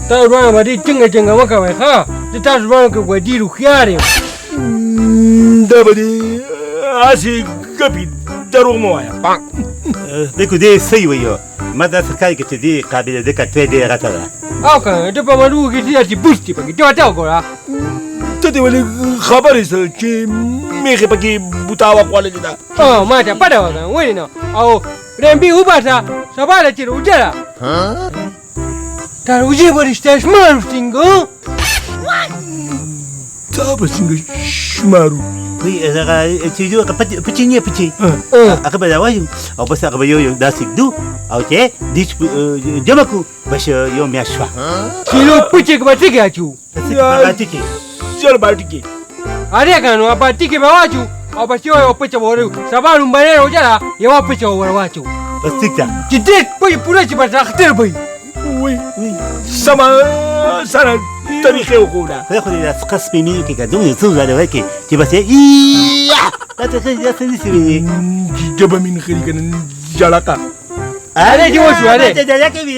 تاسو دواړه به ډېر ټینګه ټینګه وکوئ، ښه؟ زه تاسو دواړو کې به ډېر هوښیار یم. دا به دې هسې ګپي، دروغ مه وایه. دیکھو دې صحیح وایي، ما داسې ښکاري که چې دې قابله د کټوۍ ډېره غټه ده. او که نه ته په ملګرو کې څه داسې بوس دي پکې، ته ورته وګوره. ته دې ولې خبر یې څه چې مېښې پکې بوتاوه خوړلې ده؟ ما ته پته وه که نه، ولې نه؟ او رمبي وباسه، سبا له چې روژه ده، دا روژې به رښتیا شمارو څنګه؟ دا به څنګه شمارو؟ وی هغه چې یو پچې نه پچې هغه به راوایو او بس هغه به یو یو داسې ږدو او چې دې جمع کړو، بس یو میاشت شوه. کیلو پچې کې به څه کې اچو؟ څه کې به کې؟ ژر باټي کې. ارې که نو باټي کې به واچو او بس یو یو پچه به ور، سبا لومړنۍ روژه ده، یوه پچه به ور واچو. بس ټیک ده چې ډېر پچې پوره شي، بس اختر به وي. وی سمه سره طریقې وښوده. خدای خو دې دا څه سپې مینو کې که دومره څه ځله ورکړي چې بس یې دا ته څه داسې نشي ویني. ژبه مې نښلي که نه جړقه. ارې چې وشو، ارې جړقه وي.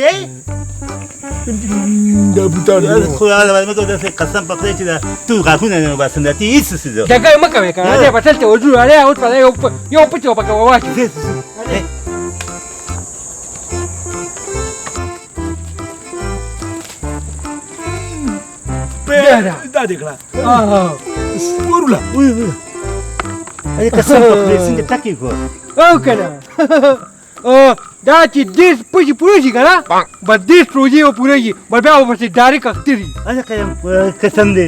دا بوتان خو هغه مې داسې قسم په خدای چې دا ټول غاښونه نه وباسم، دا تی هېڅ څه ده. جګړه مه کوې که نه، دی به دلته ورځو. ارې اوس به یو پچه به پکې ور واچو. دا دې کړه وروله. ارې قسم په خدای څنګه ټکې کړو. او که نه دا چې 30 پچې پوره شي که نه، بس 30 روژې به پوره شي، بس بیا به پسې ډایرک اختر وي. قسم دی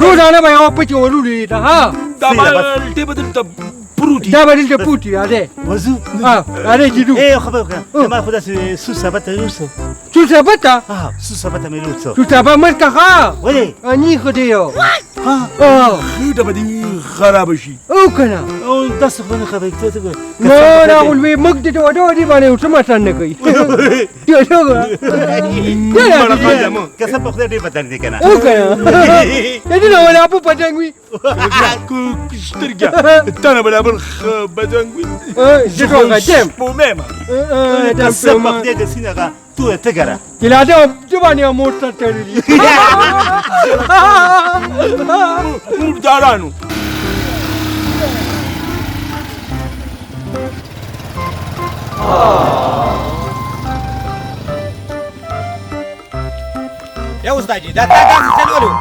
روزانه به یوه پچه ورولې ته. ها دا مالټې به دلته پروت، دا به دلته پروت وي. راځئ وځو. راځئ چې ځو. ای خبر وکړه، زما خو داسې څو سبته یوسه. څو سبته؟ څو سبته مې یوسه. څو سبه مه څکه. ښه ولې؟ نی ښه دی یو. خېټه به دې خرابه شي. او که نه او داسې خو نه خبرې ته وګوره. نه نه، خو لوی موږ دې ته وډه دې باندې څه مسان نه کوي. ته وګوره. قسم په خدای ډېر بدن دی که نه. او که نه دې نه ولا په پتنګ وي. سترګه تا نه برابر بدنګ وي. زه خو غټم پومه ما. قسم په خدای د سینه هغه توره تګه ده چې لا دې باندې موټر تړلي مردارانو. یا استاد جی، دا تا داسې چل ولې وکړو؟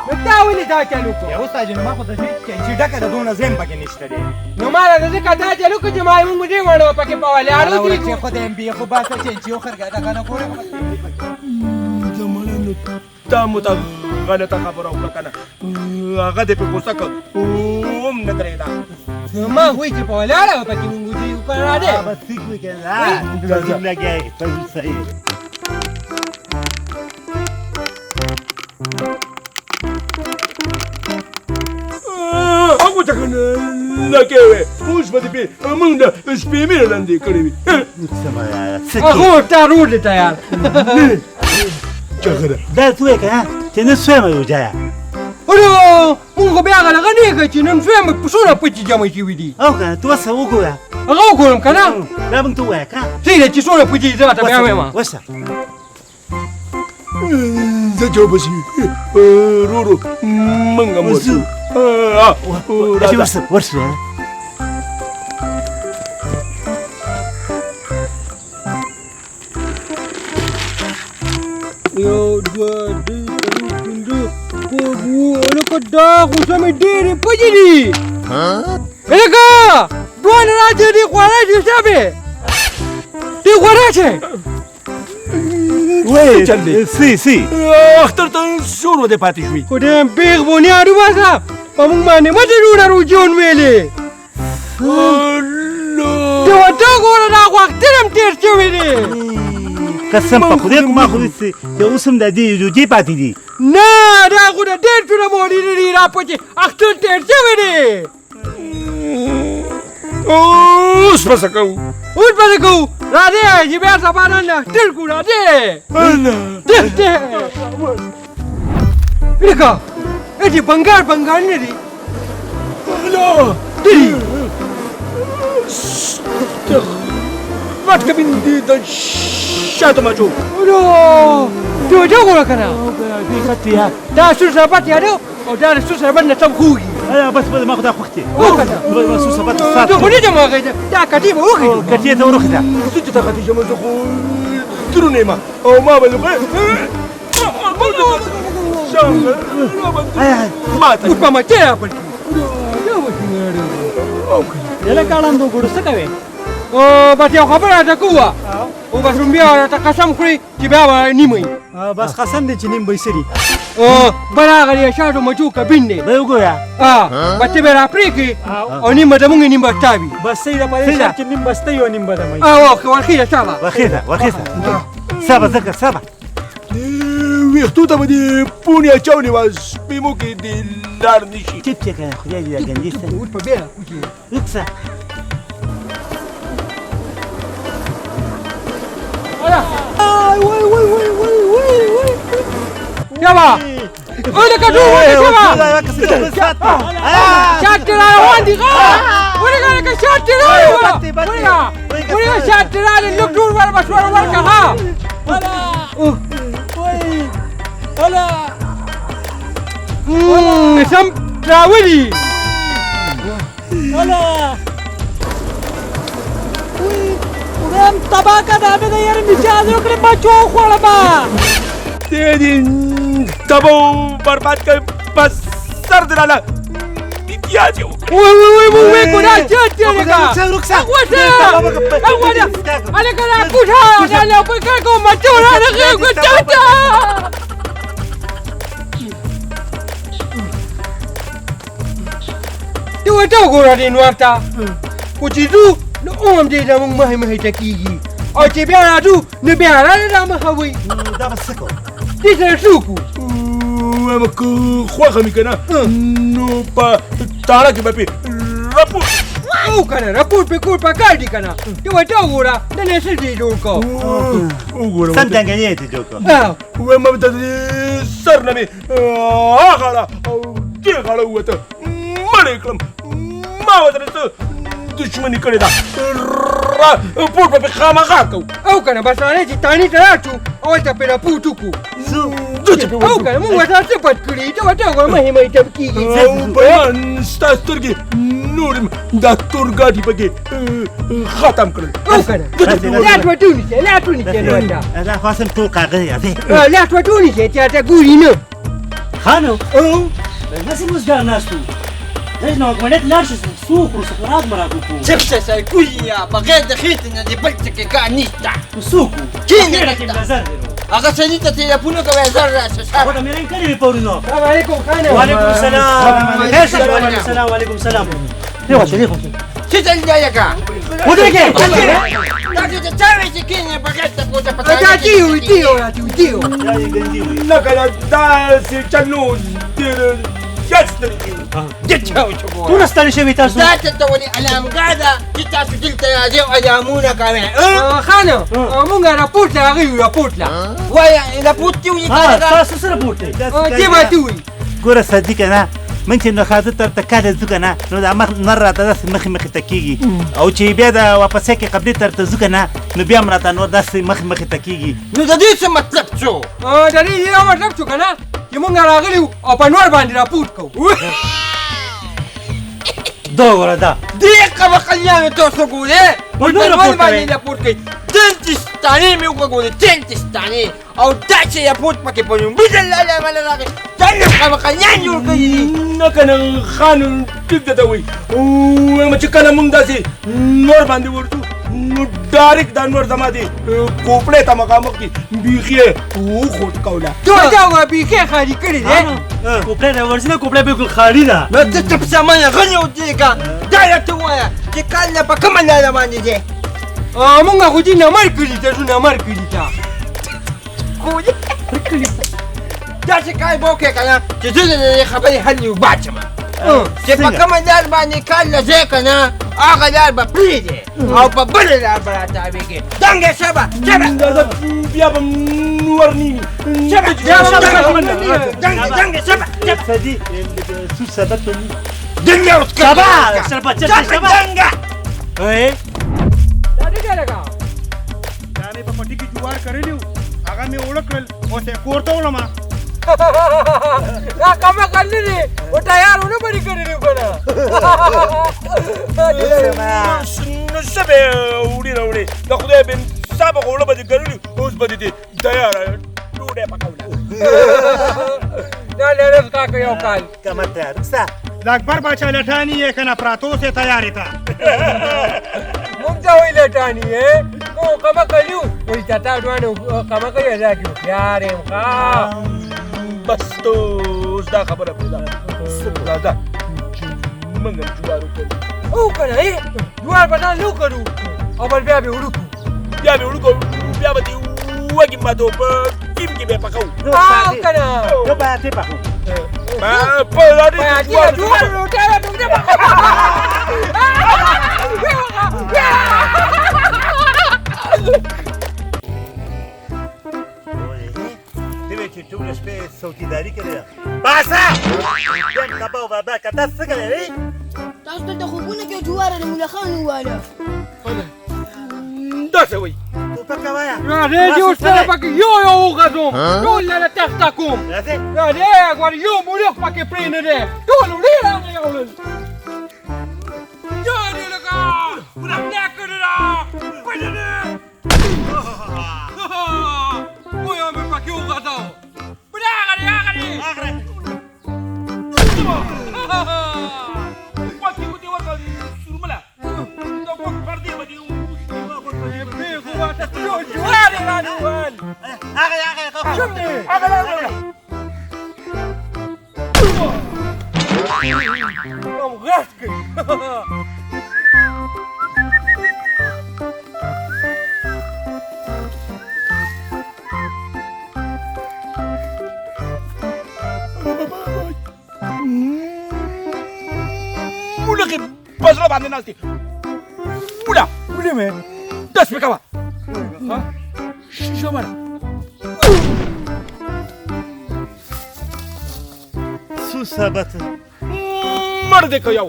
نو تا ولې دا چل وکړو؟ یا استاد جی، نو ما خو ته چې چې ډکه ده، دونه زیم پکې نشته دی. نو ما له ځکه دا چل وکړو چې ما موږ دې وړو پکې په ولاړو دي. چې خدای یم بیا خو باسه چې چې وخرګه دغه نه ګورم. زمانه نو تا مو ته غلطه خبره وکړه که نه، هغه دې په غوسه کړ، هم نه درېده. ما وایي چې په ولاړه پکې موږ دې وکړه. راځئ بس ټیک وي که نه، لګیا یې صحیح. هغو ته که لګې وې، اوس به دې پې موږ د سپې مې لاندې کړې وي. هغه تا روډ دی تیار. چغه ده دا ته وایې که نه چې نن څویمه روژه ده؟ ورو موږ خو بیا هغه دغه نه کړه چې نن څویمه په څومره پچې جمع شوي دي. او که نه ته ورسره وګوره. هغه وګورم که نه؟ دا موږ ته ووایه که نه. صحیح ده چې څومره پچې دي، زه راته بیا وایم. ورسه. زه چې وبسي ورو موږ هم ورځو. ورسه ورسه. یو دوه درې څلور پنځه شپږ اووه. هلکه دا خو سمې ډېرې پچې دي. هلکه دونه راشه، دې خوا راشې، سمې دې خوا راشې. وای چل دی؟ سی سی اختر ته څو ورځې پاتې شوې. خو دې بېخ بنیاد وباسه، په موږ باندې مه دې ډوډه روژون ویلې. ته ورته وګوره، دا خو اختر هم تېر شوی دی. قسم په خدای ما خو چې اوس هم د دې روژې پاتې دي. نه دا خو د ډېر څونه مولي دي را پچې، اختر تېر شوی دی. اوس به څه کوو؟ اوس به څه کوو؟ راځئ چې بیا سبا نن اختر کړو. راځئ. لکه دې بنګار بنګار نه دي. لا دي. غټ کبین دی د شاتو مچو. ته ورته وګوره که نه. دا سور شربت یادو او دا د سور شربت نه سم خوږي. بس بس ما خو دا خوښ دی. سور شربت سات. ته خو نه ځم هغې ته، دا کټې به وخېژو. کټې ته وروخېژه. څه چې ته ختې شم، زه خو دروند یم او ما به ماته اوس به مچۍ راپل کړي. یله کاړندو ګوړو څه کوې؟ بس یو خبره راته کوه او بس بیا راته قسم خوري چې بیا به نیمه وي. بس قسم دی چې نیم به یې سري. بل هغه دی شاتو مچو کبین دی. به وګوره. بس ته به راپرې کړې او نیم به زموږ نیم به ستا وي. بس صحیح ده، په دې شرط چې نیم به ستا وي او نیم به زما وي. ورخېژه سابه. ورخېژه ورخېژه سابه ځکه سابه. ویښتو ته به دې پوڼې اچولې وه، سپېمو کې دې لار نه شي. چپ چې که نه خدای دې دا ګندې سه. اوس په بېره کوچې. وکسه. وای وای وای وای وای وای. شابه. ولکه ټول وای شابه. شات را روان دي غا. ولکه لکه شات را روان. ولکه ولکه شات را لږ ټول ور مشوره ورکه ها. هلا. سم راولي. هلا. خدایم تباه که دا مې د یارې مچازې وکړې بچو وخوړم. ته دې تباه برباد کړ، په سر دې راله امتیاز یې وکړ. وای وای وای وای وای ګناه چېرته دی لکه؟ غوسه غوسه هلکه دا کوټه دا له په کار کوم مچو رانغی کوټه ته. ته ورته وګوره دې نور ته، خو چې ځو نو هم دې زموږ مخې مخې ته کېږي او چې بیا راځو نو بیا راله را مخه وي. دا به څه کوو؟ دې سره څه وکړو؟ وایم که خوښه مې که نه نو په تاړه کې به پې رپورټ او که نه رپورټ پې کور په کار دي که نه. ته ورته وګوره نن یې څه ځای جوړ کړ. وګوره سم دنګنې یې ته جوړ کړ. وایم د سر نه مې هغه غاړه او دې غاړه ووته، مړ یې کړم. ما ورته څه دښمني کړې ده، رپورټ به پې خامخا کوو. او که نه بس راځئ چې تاڼې ته راشو او هلته پرې رپورټ وکړو. زه چې پې او که نه موږ ورته څه پټ کړي؟ ته ورته وګوره مخې مخې ته کېږي. او پیمان ستا سترګې نور دا تور ګاډي پکې ختم کړل. او که نه لاس ورته ونیسه، لاس ونیسه نو ورته. دا خو اصل ټول کاغذ دی. لاس ورته ونیسه چې راته ګوري نه. ښه نو داسې وزګار ناست وو. زه نو حکومت لاړ شي څو خورو څه خوراک مراک وکړو. چپ شه سرکوزي یا بغیر د خېټې نه دې بل څه کې کار نشته. نو څوک وو؟ کښېنه خېټه کې نظر دی نو. هغه سړي ته تیلفون وکړه، زر راشه. غوټه مې رنګ کړې وې پرون. السلام علیکم خانه. وعلیکم السلام. خیر شه. وعلیکم السلام. وعلیکم السلام. دی واشه دی واشه. څه چل دی لکه؟ ودرېږئ. تاسو ته چا ویل چې کښېنئ بغیر د پوزه په دا دیو دیو راته دیو. دا یې ګندي وي. نه که نه داسې چل نو ډېر زیات ستړي کېږو. ټول ستړي شوي تاسو؟ دا څه ته ولې علامګاه ده چې تاسو دلته راځئ او علامونه کوئ؟ خانه مونږ رپورټ له هغه یو رپورټ له. وایه رپورټ دې ولیکه. تاسو څه رپورټ دی؟ دې به ته وایي. ګوره صدیق که نه من چې نو خاطر تر ته کاله ځو که نه نو دا مخ نر راته داسې مخې مخې ته کېږي او چې بیا د واپسې کې قبلې تر ته ځو که نه نو بیا هم راته نور داسې مخې مخې ته کېږي. نو د دې څه مطلب څه؟ د دې یو مطلب څه که نه چې مونږ راغلي وو او په نور باندې رپورټ کوو. دا وګوره دا دې قبقلیانو تاسو ګورئ په نور رپورټ باندې رپورټ کوي. دلته ستانې مې وګورئ، دلته ستانې او دا چې رپورټ پکې په لومړي ځل له امله راغی، دا یې قبقلیان جوړ کړي دي. نه که نه خان ټیک درته وایي. وایم چې کله مونږ داسې نور باندې ورځو نو ډایرکټ دا نور زما دې کوپړې ته مخامخ دي، بیخي یې وخوټ کوله. ته دا وګوره بیخي یې خالي کړې دی. کوپړی دی ورځي نه، کوپړی بلکل خالي ده. نو ته چپ شه منه غلی اوسېږه. دا راته ووایه چې کال نه په کومه لاره باندې دی؟ مونږ خو دې نمر کلي ته ځو، نمر کلي ته. داسې کار به وکړې که نه چې زه د دې خبرې حل وباسم. چې په کومه لار باندې کال له ځې که نه هغه لار به پرېږدې او په بله لار به راتاوېږې. څنګه شبه شبه بیا به نور نیمي. شبه څنګه شبه صدیق څو سبب دنیا اوس شبه شبه شبه څنګه ای دا دې لګا جوار کرلي وو، هغه مې اوړه کړل، اوس یې کور ته وړم. دا کمه کړلې دي او تیار ونه بری کړی دی کنه. نو څه به وړي راوړي؟ د خدای بن صاحب غوړه به دې کرلي، اوس به دې تیاره ډوډۍ پکوله. دا لرم کاکو یو کال کمه تیار سه. د اکبر باچا لټانی یې که نه پراتو سه تیارې ته. مونږ ته وایي لټانی یې مو کمه کړیو، وایي تا ډوانه کمه کړې دا کې هوښیار یم. ښه بس ته اوس دا خبره پرېږده، راځه چې موږ هم جوار وکړو. او که نه جوار به ځان وکړو او بل بیا به وړو، بیا به وړو، بیا به دې وږي ماتو په ټیم کې به پخوو. او که نه نو پیاتې پخوو. په لارې جوار جوار روټۍ به ټوکې پخوو. چې ټوله شپه څوکیداري کړې ده. باسه بیا کبه وبا که تاسو څه کوئ؟ تاسو دلته خوبونه کې جواره د مولا خان وواله. داسې وایي. ټوپکه وایه. راځئ چې اوس سره پکې یو یو وغځوم، ټول له تخته کوم. راځئ راځئ، ګورې یو مولخ پکې پرې نه دی، ټول وړې رانه یوړل. یا دې لکه نه کړې را پټې دی. وایه مې پکې وغځاو. هغه دی هغه دی وکي ودې ورته سورمله د غوږ پردې به دې. جوار یې رانه ووهل. هغه هغه چوپ دی. هغه هغه هم غرس کوي. مولخې په زړه باندې ناست دي. مولا ولې مې داس پې کوه، شیشه مره. څو سبته مړ دې که یو.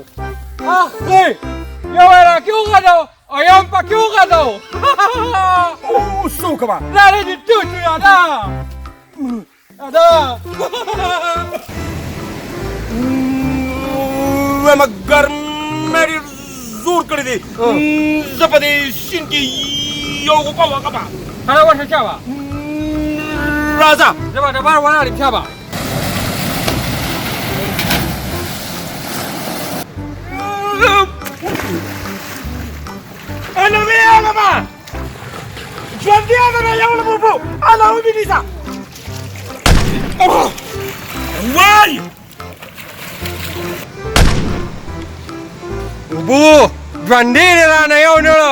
اخی یو یې راکې وغځاو او یو هم پکې وغځاو. اوس څه وکړم؟ راځه چې ټوټ راځه راځه. وایم ګرمه ډېر زور کړی دی، زه په دې سیند کې یو غوپه وغپه. هله ورشه چا به. راځه، زه به د بار ولاړ یم. چا به انا ویلم ژوندی انا یو له بوبو انا ومې نیسه. وای اوبو ژوندی دی رانه یو نړه.